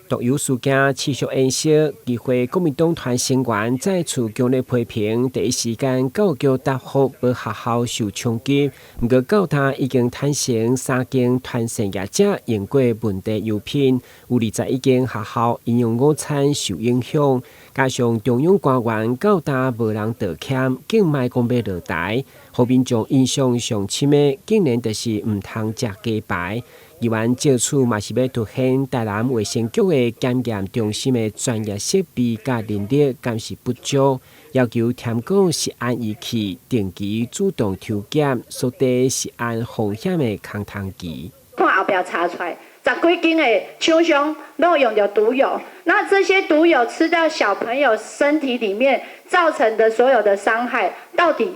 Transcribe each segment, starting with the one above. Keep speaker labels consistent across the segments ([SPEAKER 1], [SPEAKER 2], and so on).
[SPEAKER 1] 毒油事件持續延燒，議會國民黨團成員再次強烈批評，第一時間教育局答覆無學校受衝擊。毋過到今已經產生三間團膳業者用過問題油品，有21間學校營養午餐受影響。加上中央官員到今無人道歉，更莫講欲落台，予民眾印象上深的，竟然就是毋通食雞排。議員借此嘛是欲凸顯台南衛生局的檢驗中心的專業設備佮人力，敢是不足，要求添購食安儀器，定期主動抽檢，縮短食安風險的空窗期。
[SPEAKER 2] 看後壁查出來，十幾間的廠商攏用著毒油，那這些毒油吃到小朋友身體裡面造成的所有的傷害，到底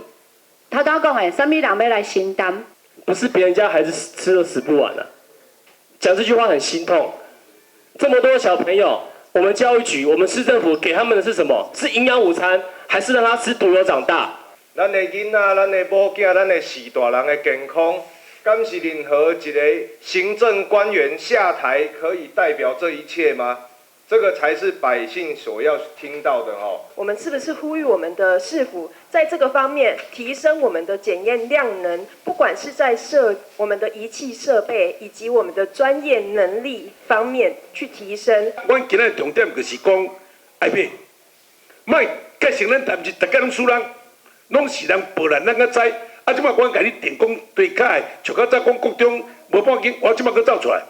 [SPEAKER 2] 頭拄講的，啥物人欲來承擔？
[SPEAKER 3] 不是別人家孩子吃都吃不完啊！講這句話很心痛，這麼多小朋友，我們教育局、我們市政府給他們的是什麼？是營養午餐，還是讓他吃毒油長大？
[SPEAKER 4] 咱的囡仔、咱的某囝、咱的序大人的健康，敢是任何一個行政官員下台可以代表這一切嗎？這個才是百姓所要聽到的哦。
[SPEAKER 5] 我們是不是呼籲我們的市府在這個方面提升我們的檢驗量能？不管是在設我們的儀器設備以及我們的專業能力方面去提升。
[SPEAKER 6] 阮今仔日重點就是講，愛買，莫結成咱台是逐家攏輸人，攏是人報咱，咱才知。啊，這擺阮共你定講對卡的，像較早講國中無半間，我這擺閣走出來。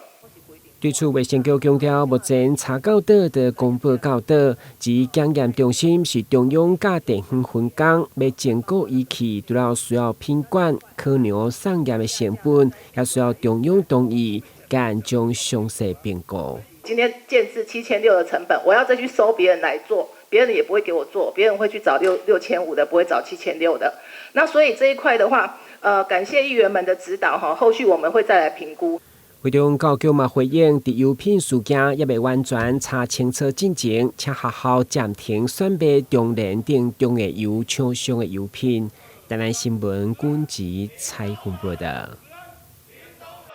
[SPEAKER 1] 對此，衛生局強調，目前查到佗就公布到佗，至於檢驗中心是中央佮地方分工，欲增購儀器，除了需要品管、考量送驗的成本，也需要中央同意，將詳細評估。
[SPEAKER 7] 今天建置7600的成本，我要再去收別人來做，別人也不會給我做，別人會去找6500的，不會找七千六的。那所以這一塊的話，感謝議員們的指導哈，後續我們會再來評估。
[SPEAKER 1] 會中教育局嘛回應，佇油品事件猶未完全查清楚進前，請學校暫停選買中聯等中下游廠商的油品。台南新聞軍籍採訪報道。